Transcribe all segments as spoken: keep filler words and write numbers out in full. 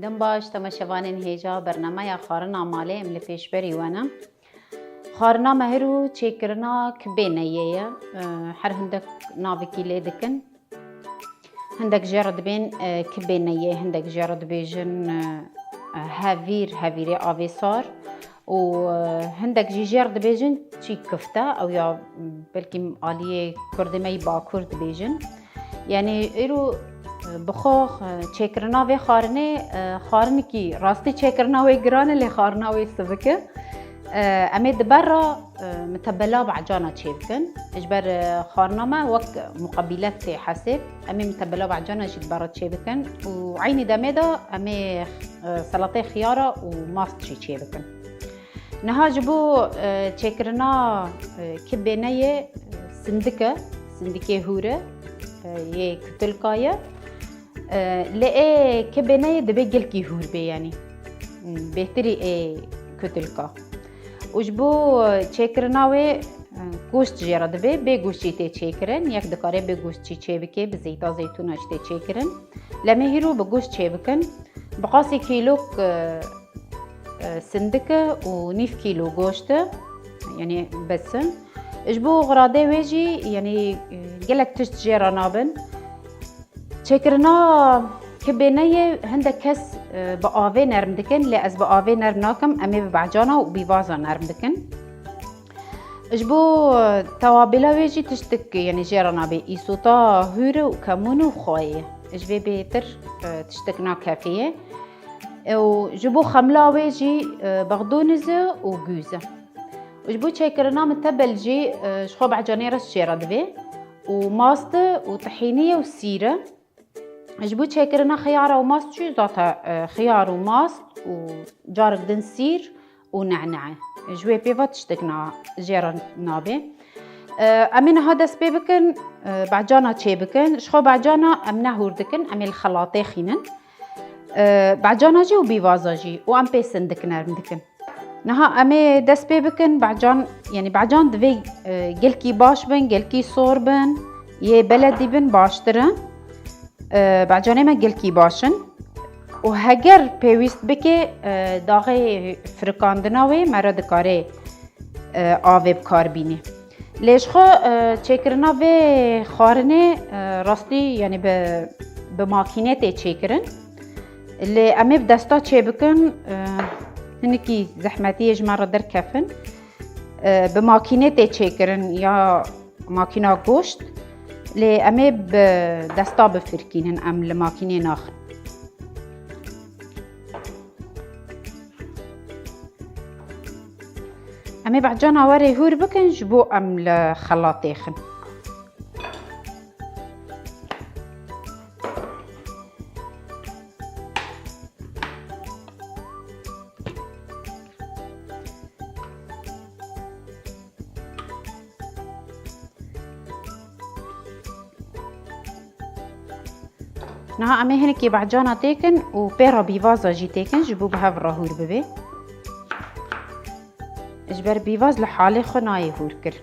Dem baş, temaşevanên hêja bernameya Xwarina Malê, em li pêşberî we ne. Xwarina me hiro çêkirina kibê neyê ye. Her hindek navikî lê dikin. Hindek jê re dibên, e, kibê neyê, hindek jê re dibêjin, e, e, hevîr, hevîrê avê sar û, e, hindek jî jê re dibêjin çî kifte, ew ya, m, belkî aliyê kurdê me yî bakur dibêjin. Yanî îro, e, bi xwe, e, çêkirina vê xwarinê, e, xwarinekî rastî çêkirina wê giran e, lê xwarina wê sivik e. E, em ê di ber re, e, mitebela becana çêbikin. Ji ber, e, xwarina me wek muqebîlet tê hesêb. Em ê mitebela becana jî di ber re çêbikin û eynî demê de em ê, e, selatê xiyara û mast jî çêbikin. Niha ji bo, e, çêkirina, e, kibê neyê, e, sindik e, sindikê hûr e, e, yê kutilka ye. E, lê ê kibê neyê dibê gelkî hûr bê, yanî, m, bêhtirî ê kutilka. Û ji bo çêkirina wê, e, goşt jê re dibê, bê goşt jî tê çêkirin, yek dikare bê goşt jî çêbike, bi zeyta zeytûna jî tê çêkirin. Lê em ê hîro bi goşt çêbikin. Bi qasî kîlok, e, e, sindik e û nîv kîlo goşt e, yanî bes e. Ji bo xiradê wê jî, yanî, e, gelek tişt jê re nabin. Çêkirina kibê neyê hindek kes, e, bi avê nerm dikin, lê ez bi avê nerm nakim, em ê bi becana û bîvaza nerm dikin. Ji bo tewabîla wê jî tiştik, yanî jê re nabê. Îsota hûr û kemûn û xwayê. Ji vê bêtir, e, tiştik nakefê ye. Û ji bo xemla wê jî, e, bexdoniz e û gûz e. Ji bo çêkirina mitebel jî, e, ji xwe becanê re jê re divê. Û mast e û tihînî ye û sîr e. Ji bo çêkirina xiyara û mast jî zate, e, xiyar û mast û carek din sîr û nehnehe. Ji wê pêva tiştek na, jê re nabê. E, em ê niha dest pê bikin, e, becana çê bikin. Ji xwe becana em ne hûr dikin, em ê li xelatê xînin. E, becana jî û bîvaza jî û em pê sindik nerm dikin. Niha em ê dest pê bikin, becan, yanî becan divê, e, gelkî baş bin, gelkî sor bin, yê beledî bin baştir in. E, becanê me gelkî baş in. Û heger pêwîst bike, e, daxê firikandina wê me re dikare, e, avê bi kar bînî. Lê ji xwe, e, çêkirina vê xwarinê, e, rastî, yanî bi, bi makînê tê çêkirin. Lê em ê bi desta çêbikin, e, hinekî zehmetiyê ji me re derkefin. E, bi makînê tê çêkirin ya makîna goşt. Lê em ê bi desta bifirkînin, em li makînê naxin. Em ê behcana werê hûr bikin ji bo em li xelatê xin. Niha em ê hinekî behcana têkin û pê re bîvaza jî têkin, ji bo bi hev re hûr bibe. Ji ber bîvaz li halê xwe nayê hûr kir.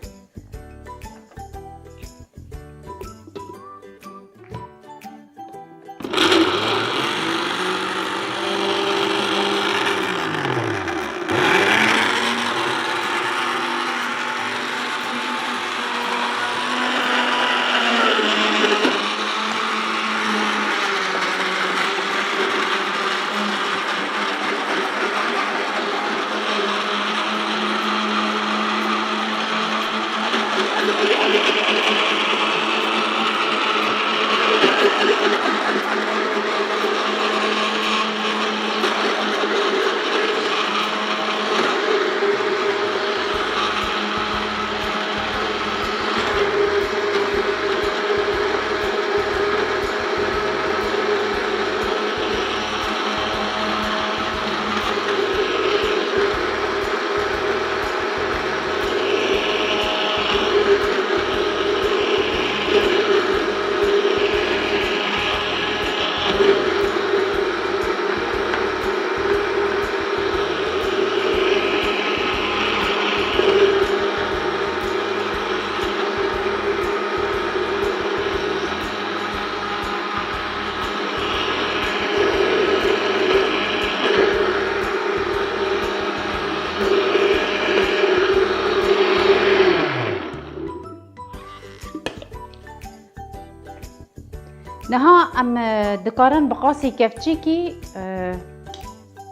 Em, e, dikarin bi qasî kevçîkî, e,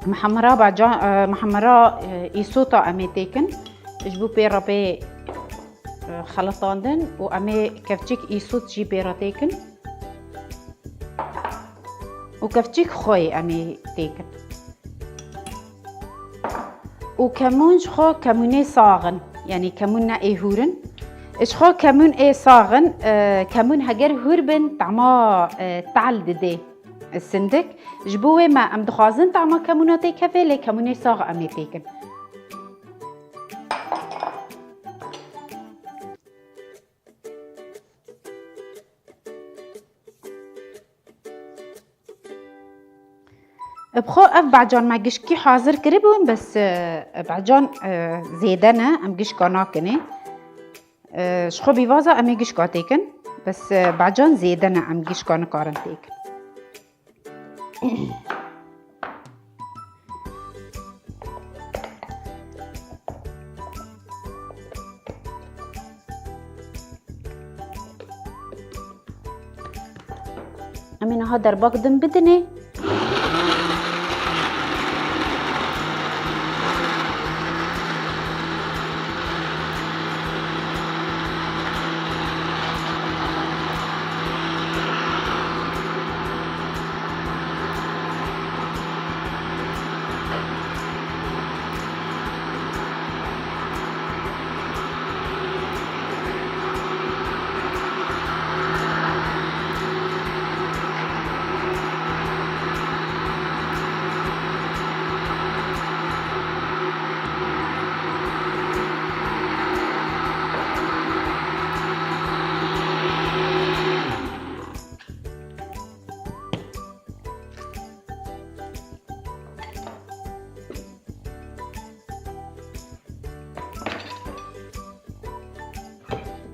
mihemira baca-, e, mihemira, e, îsota em ê têkin. Ji bo pê re pê, e, xelitandin û em ê kevçîk îsot jî pê re têkin. Û kevçîk xweyê em ê têkin. Û kemûn ji xwe kemûnê sax in, yanî kemûn ne ê hûr in. Ji xwe kemûn ê sax in, e, kemûn heger hûr bin, tama, e, tehl didê sindik. Ji bo wê me em dixwazin tama kemûna têkeve, lê kemûnê sax em ê têkin. Bi xwe ev becan me gişkî hazir kiribûn, bes, e, becan, e, zêde ne, em gişka nakinê. E, ji xwe bîvaza em ê gişka têkin, bes, e, becan zêde ne, em gişka nikarin têkin. Em ê niha derbak din bidinê.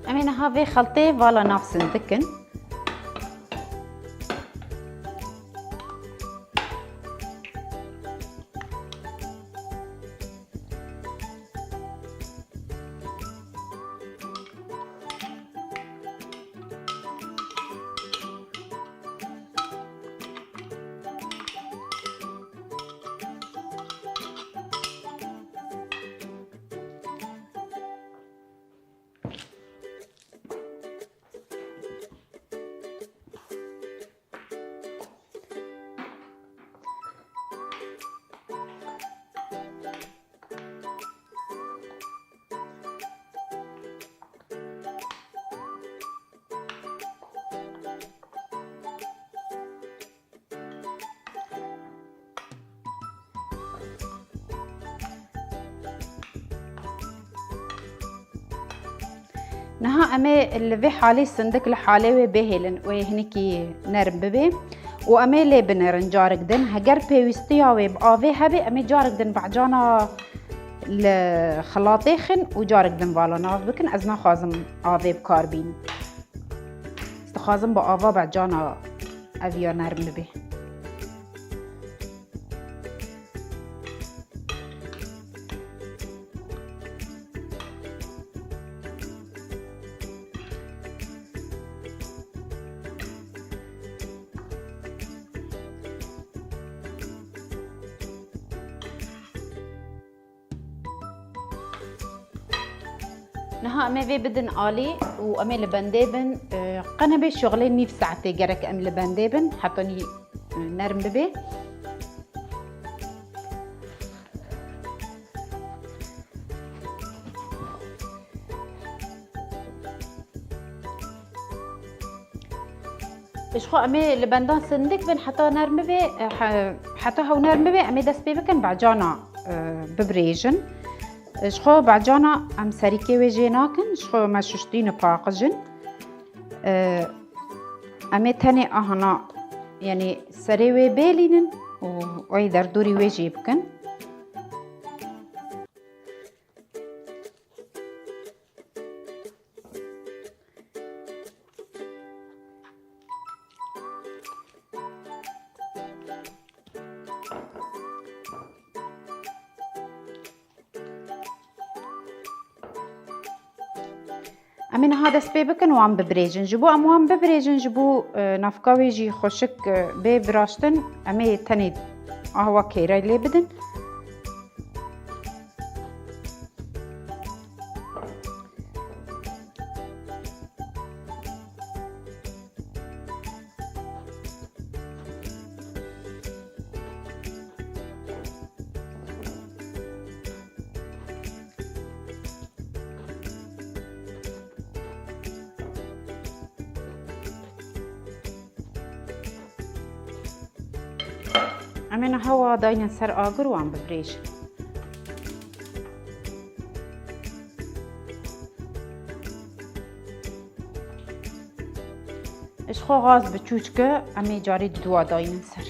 Em ê niha vê xeltê vala nav sindikin. Niha em ê li vê halê sindik li halê wê bihêlin, wê hinekî nerm bibe û em ê lê binêrin carik din. Heger pêwîstiya wê bi avê hebe, em ê carik din becana li xilatê xin û carik din vala nav bikin. Ez naxwazim avê bi kar bînim. Ez dixwazim bi ava becana ev ya nerm bibe. Niha em ê vê bidin alî û em ê li bendê bin. E, qe nebe şixulê nîv saetê gerek em li bendê bin, heta nî, e, nerm bibe. Ji xwe em ê li bendan sindik bin heta nerm bibe, e, he-, heta hew nerm bibe, em ê dest pê bikin becana, e, bibirêjin. Ji xwe becana em serîkê wê jê nakin, ji xwe me şuştîne paqij in. E, em ê tenê ahana, yanî serê wê bêlînin û wê derdorî wê jê bikin. Em ê niha dest pê bikin wan bibirêjin. Ji bo em wan bibirêjin, ji bo, e, navka wê jî xweşik, e, bê biraştin, em ê tenê ahwa kêrayî lê bidin. Em ê niha wa daynin ser agir wan bibirêjin. Ji xwe gaz biçûçke, em ê carî dû wa daynin ser.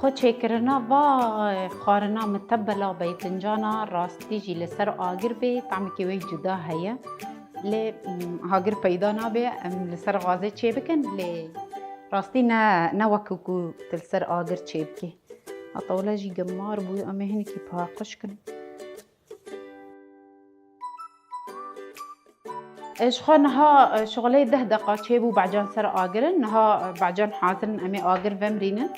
Xwe çêkirina va xwarina mitebela beytincana rastî jî li ser agir bê, tamekî wê cuda heye. Lê, mm, agir peyda nabe, em li ser gazê çê bikin, lê rastî ne, ne wekî ku tu li ser agir çê bikî. Heta wele jî gemar bû, em ê hinekî paqij kin. Ji xwe niha, e, şixulê deh deqa çêbû becan ser agirin. Niha, e, becan hazir in, em ê agir vemirînin.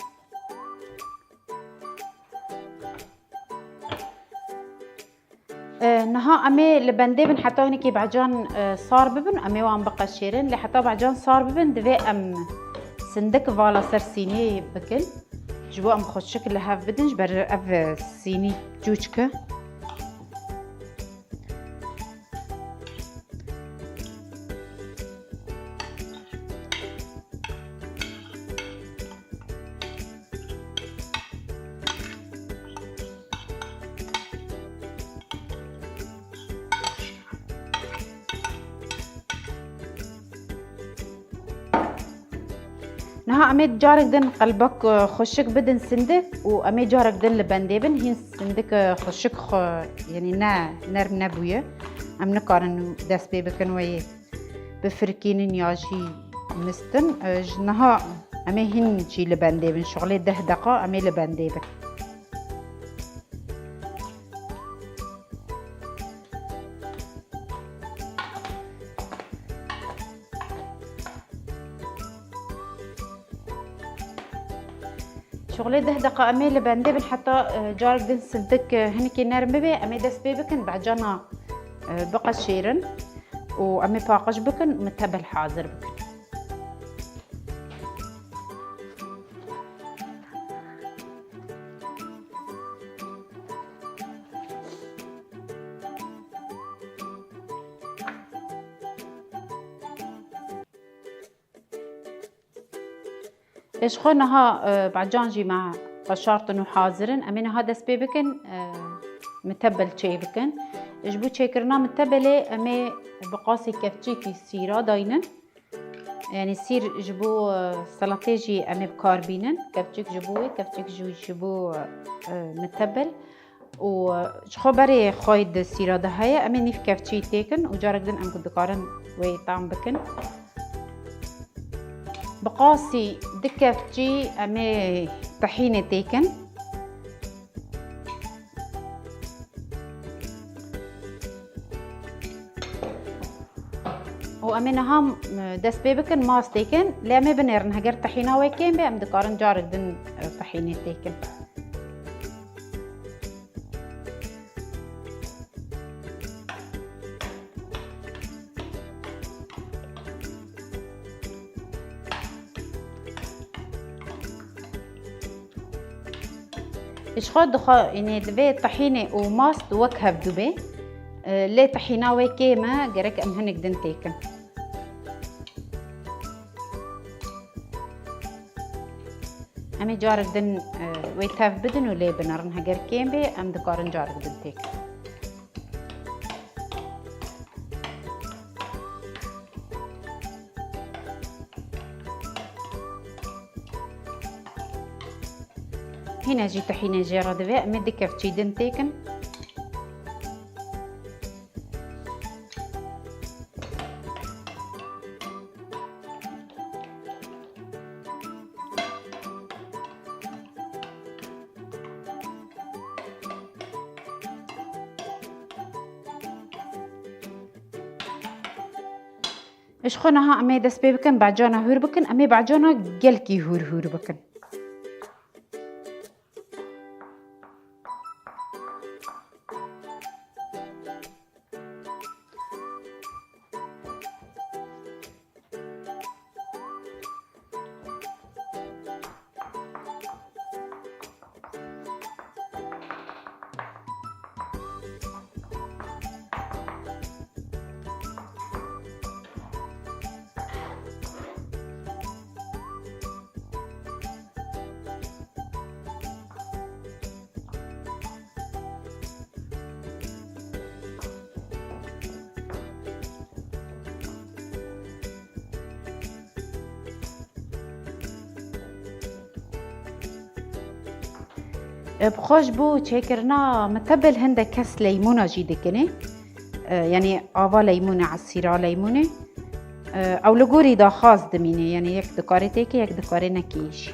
E, niha em ê li bendê bin heta hinekî becan, e, sar bibin, em ê wan biqeşêrin. Lê heta becan sar bibin, divê em sindik vala ser sînî bikin. Ji bo em xweşik li hev bidin, ji ber ev sînî çûçik e. Niha em ê carek din qelbek, e, xweşik bidin sindik û em ê carek din li bendê bin. Hîn sindik, e, xweşik xwe, yanî ne, nerm nebûye. Em nikarin dest pê bikin wê bifirkînin ya jî mistin. E, ji niha em ê hîn jî li bendê bin. Şixulê deh deqa em ê li bendê bin. Şixulê deh deqa em ê li bendê bin heta, e, carek din sindik, e, hinekî nerm bibe, em ê dest pê bikin, becana, e, biqeşêrin û em ê paqij bikin, mitebel hazir bikin. Ji xwe niha, e, becan jî me xweşartin û hazir in. Em ê niha dest pê bikin, e, mitebel çê bikin. Ji bo çêkirina mitebelê em ê bi qasî kevçîkî sîra daynin. Yanî sîr ji bo, e, selatê jî em ê bi kar bînin. Kevçik ji bo wê, kevçik jî ji bo, e, mitebel. Û, e, ji xwe berê xwey di sîra de heye. Em ê nîv kevçî têkin û carek din em ku dikarin wê tam bikin. Bi qasî di kevçî em ê tehînê têkin. Û em ê niha, m, dest pê bikin, mast têkin, lê em ê binêrin. Heger tehîna wê kêm be, em dikarin carek din, e, tehînê têkin. Ji xwe dixwe, yanî divê tehînê û mast wek hev du bê. E, lê tehîna wê kêm e, gerek em hinek din têkin. Em ê carek din, e, wê tev bidin û lê binerin. Heger kêm bê, em dikarin carek din têkin. Hîne jî tihînê jê re divê, em ê du kevçî din têkin. Ji xwe niha em ê dest pê bikin, becana hûr bikin, em ê becana gelkî hûr hûr bikin. Bi xwe ji bo çêkirina mitebel hindek kes leymûna jî dikinê. E, yanî ava leymûnê, esîra leymûnê. E, ew li gorî daxwaz dimîne, yanî yek dikare têke, yek dikare nekê jî.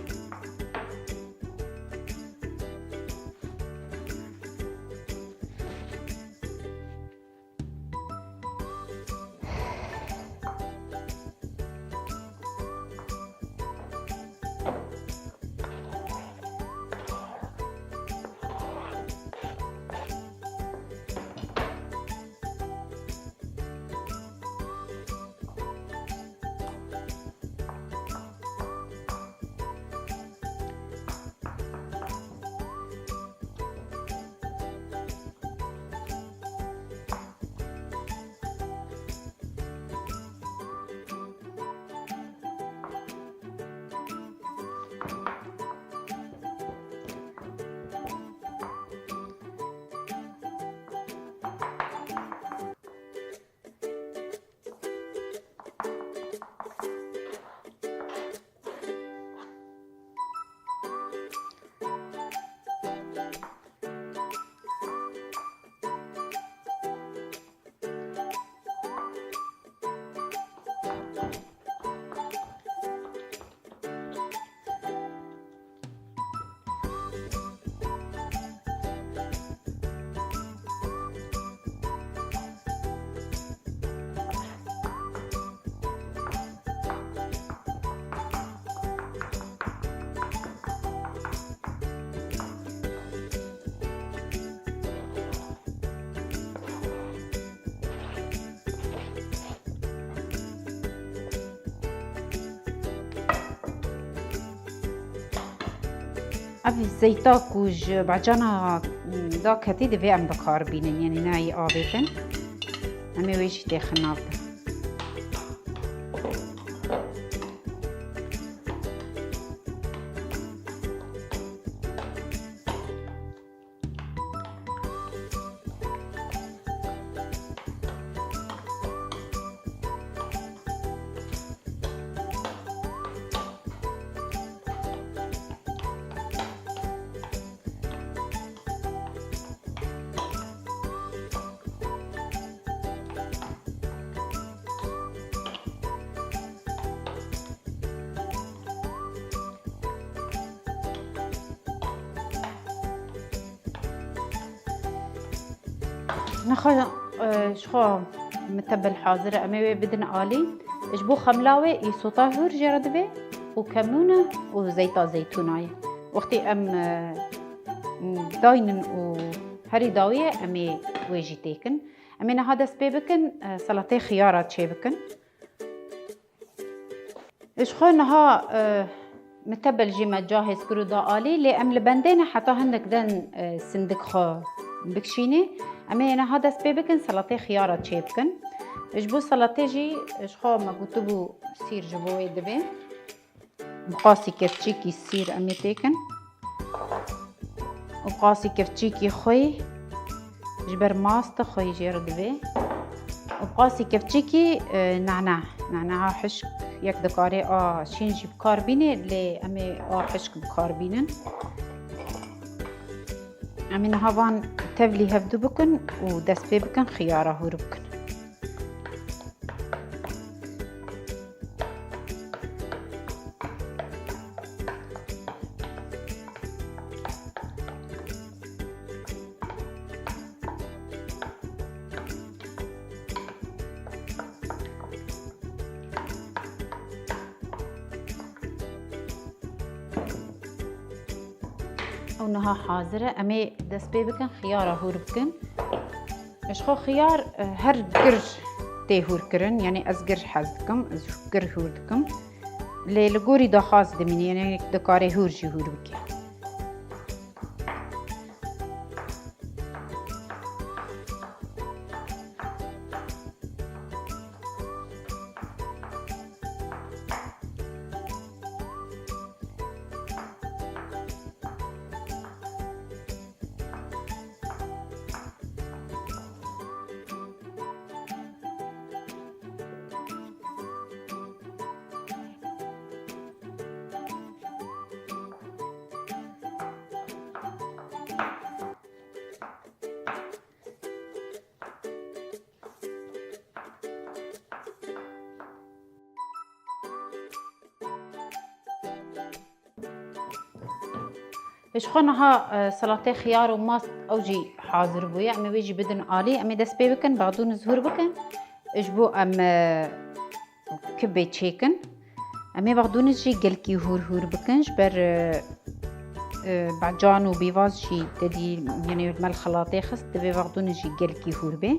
Ev zeyta ku ji becana da ketî divê em bi kar bînin, yanî nayê avêtin. Em ê wê jî têxin nav de. Nexwe, e, ji xwe mitebel hazir e. Em ê wê bidin alî. Ji bo xemla wê îsota hûr jê re divê û kemûn e û zeyta zeytûna ye. Wextê em, e, daynin û herî dawî ye, em ê wê jî têkin. Em ê niha dest pê bikin, e, selatê xiyara çê bikin. Ji xwe niha, e, mitebel jî me cahêz kir û da alî, lê em li bendê ne heta hindek den, e, sindik xwe bikişînê. Em ê niha dest pê bikin, selatê xiyara çê bikin. Ji bo selatê jî ji xwe me gotibû sîr ji bo wê divê. Bi qasî kevçîkî sîr em ê têkin. Û qasî kevçîkî xwê ji ber masta xwê jê re divê. Û qasî kevçîkî, e, nana. Nana a hişk yek dikarê a şîn jî bi kar bînê, lê em ê a hişk bi kar bînin. Em ê niha van tevlî hevdu bikin û dest pê bikin xiyara hûr bikin. Ew niha hazir e. Em ê dest pê bikin, xiyara hûr bikin. Ji xwe xiyar, e, her gir tê hûr kirin, yanî ez gir hez dikim, ez gir hûr dikim. Lê li gorî daxwaz dimîne, yanî dikarê hûr jî hûr bike. Ji xwe niha, e, salatê xiyar û mast ew jî hazir bûye. Em ê wê jî bidin alî. Em ê dest pê bikin, bexdûn zihûr bikin. Ji bo em, e, kibê çêkin. Em ê bexdûn jî gelkî hûr hûr bikin. Ji ber, e, e, becan û bîvaz jî te dî, yanî me li xelatê xist, divê bexdûn jî gelkî hûr bê.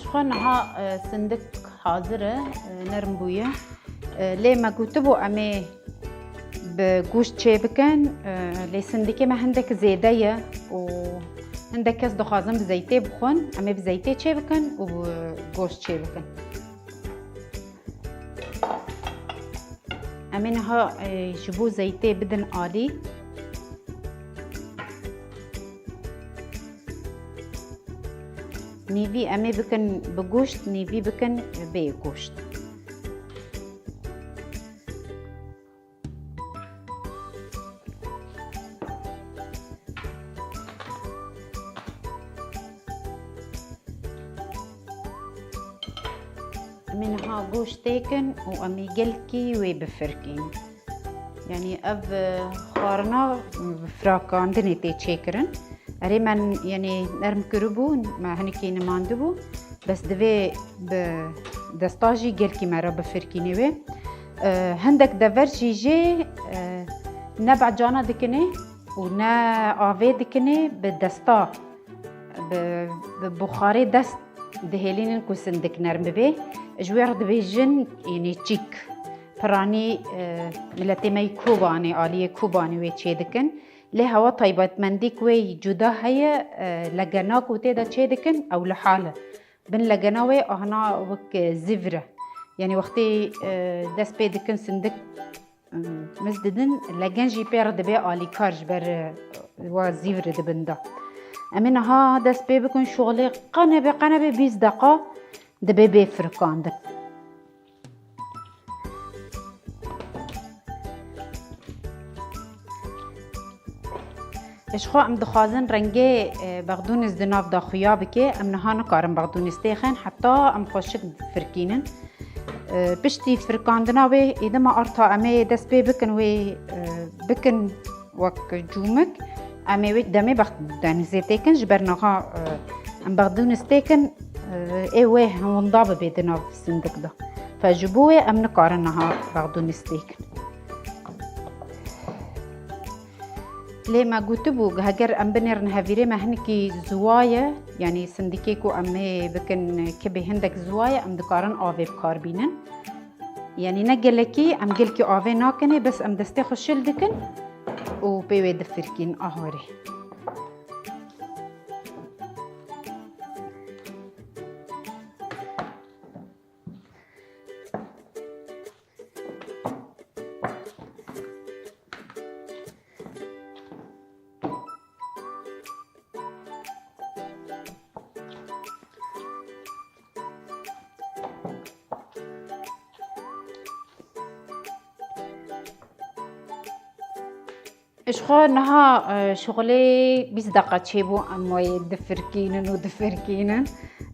Ji xwe niha, e, sindik hazir e, e, nerm bûye. E, lê me gotibû em ê bi goşt çê bikin, e, lê sindikê me hindek zêde ye û hindek kes dixwazin bi zeytê bixwin. Em ê bi zeytê çê bikin û bi goşt çê bikin. Em ê niha, e, ji bo zeytê bidin alî. Nîvî em ê bikin bi goşt, nîvî bikin bê goşt. Em ê niha goşt têkin û em ê gelkî wê bifirkînin. Yanî ev, e, xwarina, e, firakandinê tê çêkirin. Erê me, yanî nerm kiribû, me hinikî nimandibû. Bes divê bi desta jî gelkî me re bifirkînê wê. E, hindek dever jî jê, e, ne becana dikinê û ne avê dikinê, bi desta, bi, bi buxarê dest dihêlînin ku sindik nerm bibe. Ji wê re dibêjin, yanî çîk. Piranî, e, miletê me yî Kobanê, aliyê Kobanê wê çêdikin. Lê hewa taybetmendîk wê yî cuda heye, e, legena ku tê de çêdikin, ew lihal e. Bin legena wê ahna wek, e, zîvir e. Yanî wextê, e, dest pê dikin sindik, e, miz didin, legen jî pê re dibe alîkar ji ber, e, wa zîvir di bin de. Em ê niha dest pê bikin şoxlê qenebe, qenebe bîst deqa dibe bê firikandin. Ji xwe em dixwazin rengê, e, bexdûnis di nav de xuya bike. Em niha nikarin bexdûnis têxin, heta em xweşik firkînin. E, piştî firkandina wê, êdima arta em ê dest pê bikin wê, e, bikin wek cûmik. Em ê wê demê bexdûnisê têkin, ji ber niha, e, em bexdûnis têkin, e, ê wê winda bibe di nav sindik de. Fe ji bo wê em nikarin niha bexdûnis têkin. Lê me gotibû, heger em binêrin hevîrê me hinekî ziwa ye, yanî sindikê ku em ê bikin kibê hindek ziwa ye, em dikarin avê bi kar bînin. Yanî ne gelekî, em gelkî avê nakinê, bes em destê xwe şil dikin û pê wê difirkîn, ah werê. Ji xwe niha, e, şixulê bîst deqa çêbû, em wê difirkînin û difirkînin.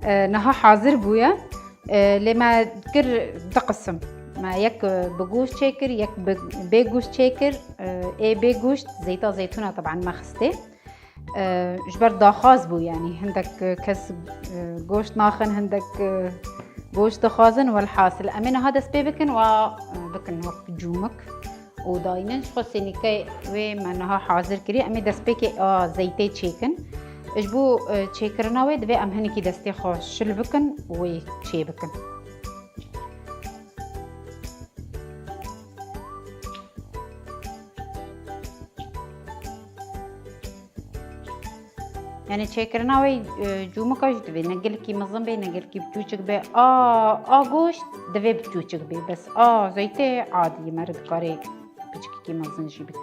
E, niha hazir bûye. E, lê me kir du qisim. Me yek, e, bi goşt çêkir, yek bi bê goşt çêkir. E, ê bê goşt zeyta zeytûna teban me xistê. E, ji ber daxwaz bû, yanî hindek kes, e, goşt naxin, hindek, e, goşt dixwazin. Welhasil, em ê niha dest pê bikin, wa, e, bikin wek cûmik û daynin. Ji xwe sênîkeyê wê me niha hazir kirî. Em ê destpêkê a zeytê çêkin. Ji bo, e, çêkirina wê divê em hinekî destê xwe şil bikin û wê çê bikin. Yanî çêkirina wê, e, cûmika jî divê ne gelekî mezin bê, ne gelekî biçûçik bê. A, a goşt divê biçûçik bê, bes a zeytê adî ye, meriv dikare piçikî mezin jî bike.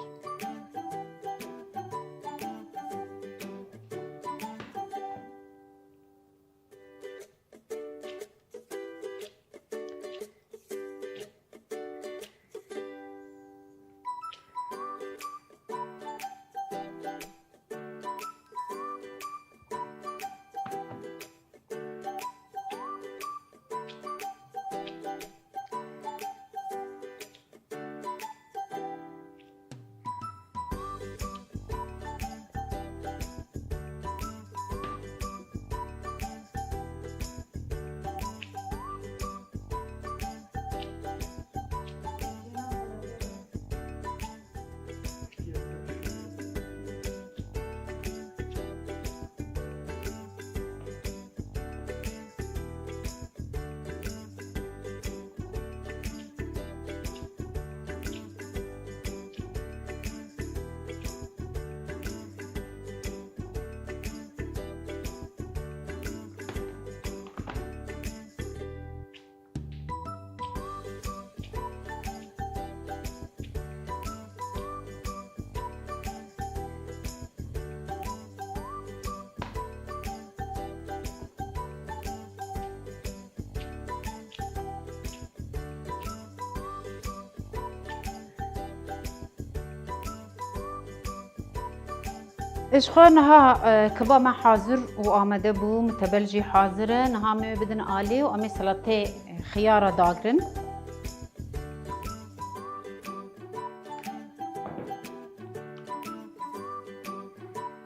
Ji xwe niha, e, kiba me hazir û amade bû, mitebel jî hazir e. Niha em ê bidin alî û em ê selatê, e, xiyara dagirin.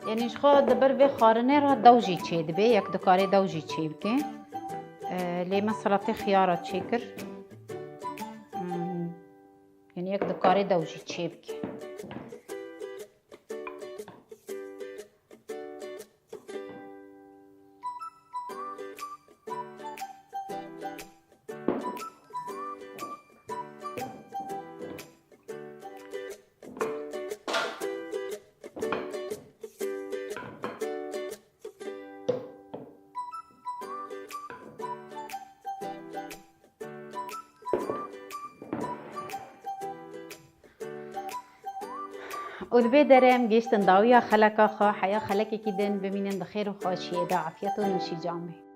Yanî ji xwe di ber vê xwarinê re dew jî çêdibe, yek dikarê dew jî çêbike. E, lê me selatê xiyara çêkir. Hmm, yanî yek dikarê dew jî çêbike. Û li vê derê em gihiştin dawiya xeleka xwe, heya xelekekî din, bimînin di xêr û xweşiyê de, afiyet û nûşî camê.